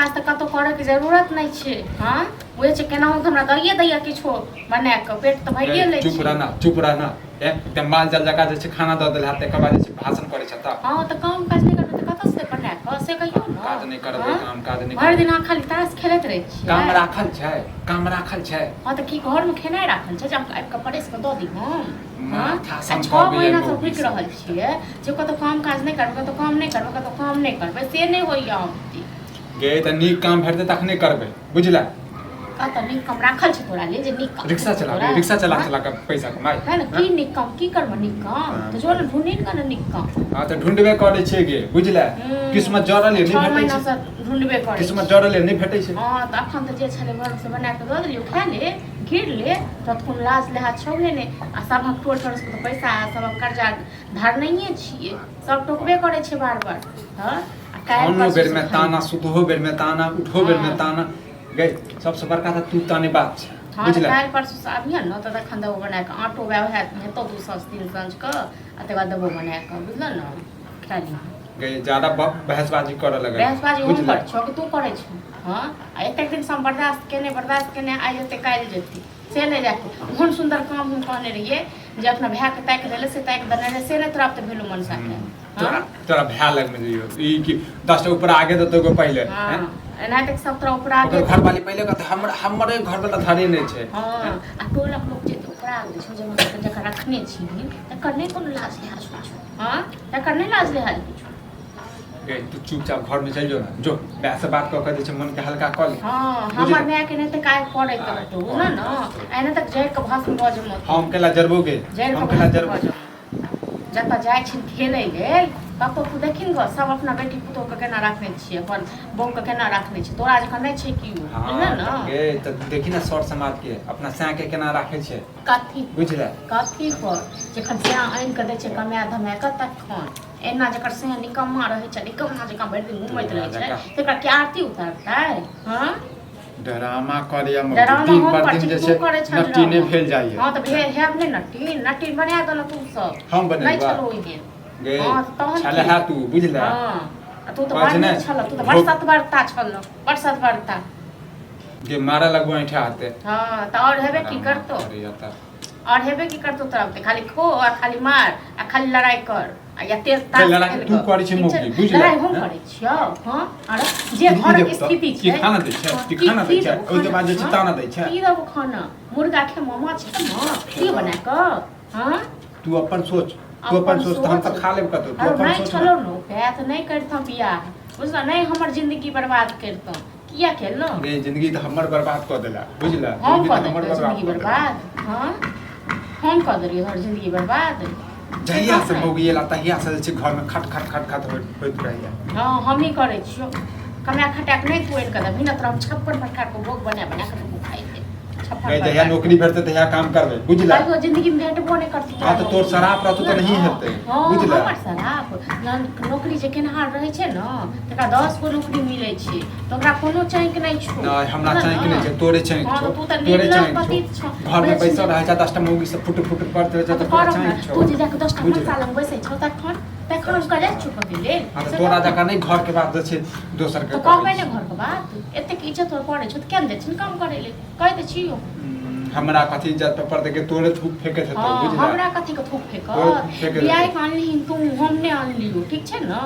काज तऽ कतहु करैके जरूरत नहि छै। हँ, बुझै छै केनाहु तऽ हमरा दैए दैए किछो बना कऽ, पेट तऽ भरिए लै चुप छी। रहना, चुप रहना। ए एकदम माल जाल जकाँ जे छै खाना दऽ देल तकर बाद जे छै भाषण करै छै तऽ। हँ, तऽ काम काज नहि करबै तऽ कतऽसँ बना कऽ, से कहियौ ने। काज नहि करबै? हँ, काम काज नहि भरि करबै। दिन अहाँ खाली ताश खेलैत रहै काम छियै। राखल छै, काम राखल छै। हँ, तऽ की घरमे खेनाइ राखल छै जे अहाँके आबि कऽ परसि कऽ दऽ दी हम? हँ, माथा आ सन 6 कऽ महीनासँ मौगी रुकि सब। रहल छियै जे कतहु काम काज नहि करबै, कतहु काम नहि करबै, कतहु काम नहि करबै, से नहि होइए हम। गे, तऽ नीक काम भेटतै तखने करबै, बुझला? कतऽ नीक काम राखल छै तोरा लेल जे नीक काम रिक्शा भेटतौ चलाबै तोरा? रिक्शा चला हँ? चला कऽ पैसा कमाइ। है ने? की नीक काम? की करबै नीक काम? तऽ जो ने ढूँढि ने नीक काम। हँ, तऽ ढूँढबे करै छियै गे, बुझला? किस्मत जड़ल ये, 6 नहि भेटै महीना छै। से ढूँढबे करै किस्मत छी। जड़ल ये, नहि भेटै छै। हँ, तऽ अखन तऽ जे छलै घरमे से बना कऽ दऽ देलियौ, खा ले, गिर ले। तोरा तऽ कोनो लाज लिहाज छौहे नहि। आ सभक टोल पड़ोसके तऽ पैसा आ सभक कर्जा धरनैये छियै, सब टोकबे करै छै बार बार। हँ, आ काल्हि खानो परसू बेरमे से खाली ताना, सुतहो बेरमे ताना, उठहो बेरमे ताना। गै, सबसँ बड़का तऽ तू ताने बात छै। हँ, तऽ बुझला? काल्हि परसू से आबिहे ने तऽ तखन देबो बना कऽ। आँटो वएह वएह हेतौ 2 साँझ 3 साँझ कऽ, आ तकर बाद देबो बना कऽ, बुझल ने? खा लिहे। गै, ज्यादा बहसबाजी करऽ लगल। बहसबाजी हम बुझला? करै छौ कि तू करै छौ? हँ, आ एतेक दिनसँ हम बर्दाश्त केने, बर्दाश्त केने, आइ जेतै काल्हि जेतै से नहि जाके। ओहन सुन्दर काम हम कहने रहियै जे अपना भायके ताकि देले, से ताकि देने रहै, से नहि तोरा तऽ भेलौ मनसाके। तोरा तोरा भाय लगमे जइयो ई कि 10टा ऊपर आगे देतौ गो पहिले। हँ, हैं? एनाहिते सब तोरा उपरा ओकर घरवाली पहिले कहतै, हमर हमरे घरवाला धरे नहि छै। हँ, आ टोलक लोक जे उपरा दै छौ, जे जकर रखने छिही तकर नहि कोनो लाज लिहाज होइ छौ? हँ, तकर नहि लाज लिहाज होइ छौ? गे, तू चुपचाप घरमे चलि जो ने, जो माय से बात कऽ के जे छै मनके हल्का कऽ ले। हँ, बुझली? हमर मायके नहि तऽ काज पड़ैत रहतौ, बुझल ने? एना तक जड़ि कऽ भस्म भऽ जेमो। हम केला जरबो गे? जड़ि हम कऽ केला भस्म जरबो? भऽ जेमो। जतऽ जाइ छिन खेलै लेल ततऽ तू देखिन गऽ, सब अपना बेटी पुतोहके केना रखने छियै, अपन बहूके केना रखने छै, तोरा जकाँ नहि छै केओ। हँ, बुझल ने? गे, तऽ देखी ने सर समाजके अपना सैके केना राखै छै। कथी? बुझले? कथी पर? जखन सैह आनि कऽ दै छै कमाए धमाए कऽ तखन एना। जकर सैह निकम्मा रहै छै, निकम्मा जकाँ भरि दिन घुमैत रहै छै, तकरा के आरती उतारतै? हँ, ड्रामा करैया मौगी। डरामा दिन हम पर करै दिन छी जे कि तू छै करै छह नटीने डरामा? भेल जाइया। हँ, तऽ भेल हेब नहि नटीन? नटीन बना देलक तू सब। हम नहि बनेलहुँ? छलौ ओहिमे। गे, हँ, तऽ तहन छले की? है तू, बुझले? हँ, आ तू तऽ कहै बड़ छै ने, नीक छल, तू तऽ बड़ सतबरता छल, बड़ सतबरता। गे, मारऽ लगबो ऐठा हाथे। हँ, तऽ आओर हेबे की ड्रामा करतौ? करैया तऽ। आओर हेबे की करतौ तोरा? खाली खो आ खाली मार आ खाली लड़ाइ कर आ या तेज ताश लड़ाइ खेल तू कऽ। करै छै ठीक छै? मौगी, बुझले? लड़ाइ हम हँ? करै छियौ? हँ, आरो जे ई घरक देबो तऽ, स्थिति की छै। खाना दै छै? हँ, की खाना दै की छै? देबो ओहिके खाना? बाद जे छै हँ? ताना दै छै। की देबो खाना? मुर्गा खेमो, माछ खेमो, की बना कऽ? हँ, तू अपन सोच, तू अपन सोच, तऽ हम तऽ खा लेब कतौ। तू आरो अपन नहि सोच ने। छलौ ने उपाय तऽ नहि करितहुँ बियाह, बुझल? नहि हमर जिंदगी बर्बाद करितहुँ। किया केलहुँ? गे, जिंदगी तऽ हमर बर्बाद कऽ देला, बुझला? हम जिंदगी कऽ तऽ हमर देलियौ बर्बाद जिंदगी कऽ देला। बर्बाद? हँ, हम कऽ देलियौ तोहर जिंदगी बर्बाद? जहिया से मौगी एला तहिया से जे छै घरमे खट खट खट खट होइत होइत रहैया। हँ, हमही करै छियौ। कमाए खटा कऽ नहि तू आनि कऽ देबही ने तोरा हम 56 प्रकारके भोग बना बना कऽ देबो खाइ लेल, 56 गै, जहिया प्रकारके। नौकरी भेटतै तहिया काम करबै, बुझला? कहियो जिंदगी में भेटबो नहि करतै तोरा हँ, तऽ तोर नौकरी। शराब रहतौ तऽ बुझल नहिए ने? हेतै। हँ, बुझला? हमर शराब जहन नौकरी जे केनहार रहै छै ने तकरा 10 गो नौकरी मिलै छै, तऽ ओकरा कोनो चैंक नहि छौ। नहि, हमरा बुझल चैंक ने? नहि छै, तोरे चैंक हँ, छौ। तऽ तू तऽ तोरे निर्लज चैंक छौ। पतित छौ। घरमे बुझै बैसल छी? रहै छै, 10टा मौगी सब फुट फुट करैत रहै छै हँ, तऽ तऽ तोरा करब ने। चैंक छौ। तू जे जाकऽ 10टा बुझला? मनसा लग बैसै छौ तखन तखन हुनका जाइ छौ पति लेल? हँ, तऽ से तोरा कह ने। जकाँ नहि घरके बात जे छै दोसरके तऽ कहै कहबै ने छी। घरके बात? एतेक इज्जत तोर पड़ै छौ तऽ किया नहि जाइ छी काम करै लेल? कहै तऽ छियौ। हमरा कथी इज्जत पर पड़तै के? तोरे थूक फेकैत हेतौ। हँ, बुझला? हमरा कथीके थूक तोरे फेकत? थूक फेकैत बियाह हेतौ। कऽ अनलिही तू, हम नहि अनलियौ, ठीक छै ने?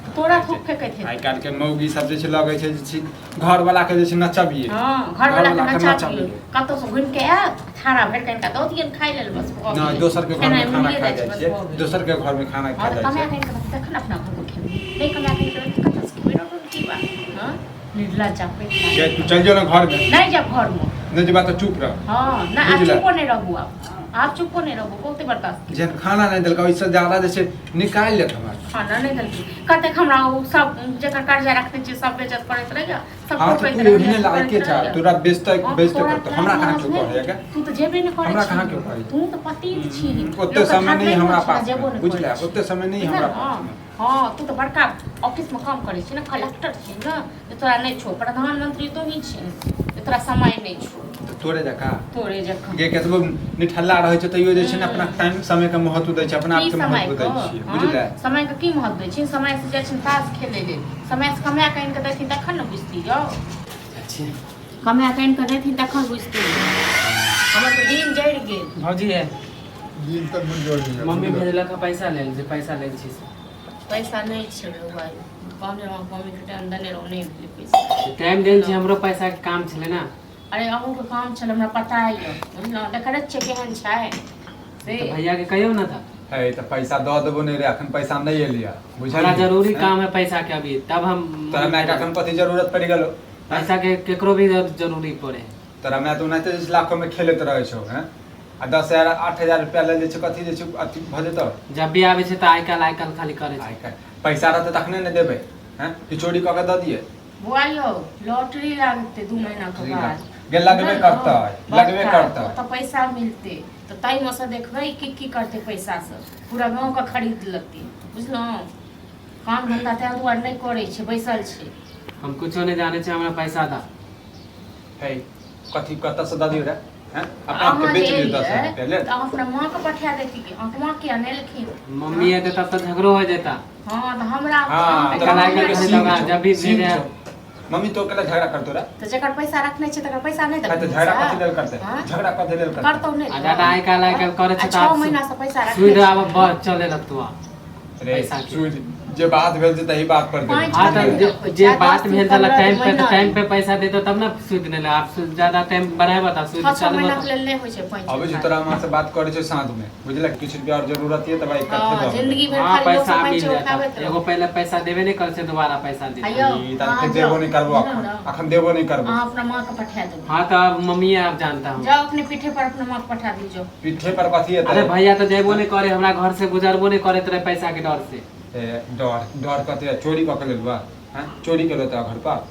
तऽ तोरा थूक फेकैत आइ हेतौ। काल्हिके मौगी सब जे छै लगै छै जे छै घरवला के जे छै नचबियै। हँ, घरवला के घरवला के नचाबियौ। नचबियै। कतहुसँ घुमि कऽ आयत, थारा भरि कऽ हिनका दऽ दियनि खाय लेल, बस भऽ नहि, गेलै। दोसरके घरमे खेनाइ खाना मिलिए खाइ जाइ छै, जाइ बस छियै। भऽ गेलै। दोसरके घरमे खाना हँ, खाइ तऽ जाइ कमाए छियै। कऽ आनि कऽ तखन अपना घरमे खेबै। नहि कमाए कऽ आनि कऽ देबै तऽ कतऽसँ खेबै? रोटी की बा? हँ, निर्लज्ज पेट। गे, तू चलि जो ने घरमे। नहि जायब घरमे। नहि जेबा तऽ चुप रह। हँ, नहि आब बुझले? चुपो नहि रहू, आब आब चुपो नहि रहू, बहुते बर्दाश्त। जेहन खाना नहि देलकै ओहिसँ ज्यादा जे छै निकालि लेत हमरा। खाना नहि देलकै कतेक हमरा ओ सब जकर कर्जा रखने छियै, सब बेइज्जत करैत रहैया, सब हँ, तऽ टोकैत तू रहैया, ओहने करैत लायके छह। रहैया। तोरा बेचतै हँ, बेचते तोरा करतौ, हमरा कहाँ लाज केओ नहि कहैया गे? तू तऽ जेबे नहि करै हमरा छी। कहाँ केओ कहैया? तू तऽ पतित छी। ओते लोकके समय नहि धरनै हमरा होइ छै ने, पास जेबो नहि बुझले? करै छी। ओते समय नहि बुझल हमरा ने? पास। हँ, तू तऽ बड़का ऑफिसमे काम करै छी ने, कलेक्टर छी ने, जे तोरा नहि छौ? प्रधानमंत्री तू ही छी जे तोरा समय नहि छौ? तऽ तोरे जकाँ। तोरे जकाँ। गे कतबो निठल्ला रहै छै तैयो जे छै ने अपना टाइम समय के महत्व दै छै, अपना की आपके समय महत्व दै के? छियै, हँ? बुझले? समय के की महत्व दै छियै? समय से जाइ छियै ताश खेलै लेल, समय से कमा कऽ आनि कऽ देथिन तखन ने बुझती यौ। कमा कऽ आनि कऽ देथिन तखन बुझती। हमर तऽ दिन जरि गेल। भौजी है। दिन तक में जोड़ दिया। मम्मी भेजलक हँ पैसा लेल, जे पैसा लेल छी से। पैसा नहि छै बौआ, कहने रहौं मम्मीके टाइम देने रहौं, नहि भेलै पैसा। टाइम देल छी, हमरो पैसा के काम छलै ने। अरे अहूँके काम छल, हमरा पता यऽ, बुझलहुँ? देखै छियै केहन छै से। तऽ भैया के कहियौ ने तऽ। है तऽ पैसा दऽ देबो नहि रे, अखन पैसा नहि एलियै, बुझलियै? हमरा जरूरी काम है पैसा के अभी, तब हम। तोरा मायके अखन कथी जरूरत पड़ि गेलो? पैसा के केकरो भी जरूरी पड़े है। तोरा माय तऽ ओनाहिते जे छै लाखोमे खेलैत रहै छौ, हैं? आ 10,000 8,000 रुपया लेल जे छै कथी जे छै अथी भऽ जेतौ? जब भी आबै छै तऽ आइ काल्हि आइ काल्हि खाली करै छै। आइ काल्हि पैसा रहतै तखने ने देबै, हैं? कि चोरी कऽ के दऽ दियै? बौआ यौ, लॉटरी लागतै 2 महीना के बाद। गे लगबे करतै, लगबे करतै। तऽ पैसा मिलतै तऽ ताहिमे से देखबै की की करतै पैसासँ, पूरा गाँवके खरीद लेतै, बुझलहुँ? काम धन्धा ताहि दुआरे नहि करै छै, बैसल छै। हम कुछो नहि जानै छी, हमरा पैसा दा। है कथी कतऽसँ दऽ दियौ रे, हैं? अपना आपके अहाँ जे बेच लियौ 10,000 एलियै रुपया लेल। तऽ अहाँ अपना माँके पठा देती। अहाँके माँ किया नहि एलखिन? मम्मी एतै तब तऽ झगड़ो हो जेता। हँ तऽ हमरा हँ। तऽ मम्मी के हमरा सींग छौ, जब भी सींग भेजे- छौ। मम्मी तो अकेला झगड़ा करतो रे? तऽ जकर पैसा रखने छै तकर पैसा नहि हाँ, तऽ देबै? झगड़ा कथी लेल करतै? हाँ? झगड़ा कथी लेल करतै? करतौ नहि? आ ज्यादा आइ काल्हि आइ काल्हि करै छै आ तऽ 6 आब महीना से पैसा रखने सुधि छै। आब बस चले लगतौ आब। रे पैसा के। सूद जे बात भेल छै तही बात पर देबै। पाँच हाँ तऽ महीना जे, होइ जे छै, बात 10 दिन, भेल छलै 15 टाइम पे तऽ महीना। टाइम पे पैसा देतो तब ने सुध नहि ले। आब सुध ज्यादा टाइम बढ़ाबऽ तऽ सुध 6 6 चालू महीना के होता। लेल नहि होइ छै पाँच। अबै छै तोरा माँ से बात करै छै साँझ में, बुझलक? किछु रुपया और जरूरत ये तऽ भाई इकट्ठे हँ दऽ देबै। जिंदगी भरि हाँ खाली लोक पैसा से मिल पैंचे जाता। उठाबैत एगो रहू। पहले पैसा देबे नहीं कर छै, दोबारा पैसा दे। आइयो। ई तऽ अहाँ फेर देबो जाउ, नहि करबो बुझलहुँ अखन। ने? अखन देबो नहि करबो। अहाँ अपना माँ के पठा देबै। हाँ तऽ अब मम्मी आब जानता हूँ। जाओ, अपने पीठे पर अपना माँ के पठा दीजो। पीठे पर कथी हेतै? अरे भैया तऽ जेबो नहीं करे, हमरा घर से गुजरबो नहीं करे तेरे पैसा के डर से। ए, डर डर कथी है? चोरी कऽ के लेलुआ, हैं? चोरी केलो तऽ घर पर?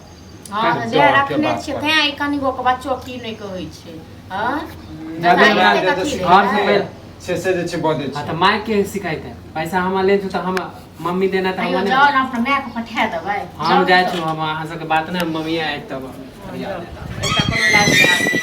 हँ तऽ जे डर के रखने बात छियै पर। तैं ई कनिगो के बच्चो की नहि कहै छै, हँ? जाबे एते माय कथी जे रहै? घर से पहिले से जे छै बजै हाँ छै। तऽ माय के शिकायत है, पैसा हमरा ले छौ तऽ हम मम्मी देना तऽ आइयो हमरा जाओ नहि। ने, अपना माय के पठा देबै। हम जाउ जाइ तऽ। छी, हम अहाँ सबके बात नहि, मम्मी आयत तब। हँ, जाउ। एकटा कोनो लाज के आदमी।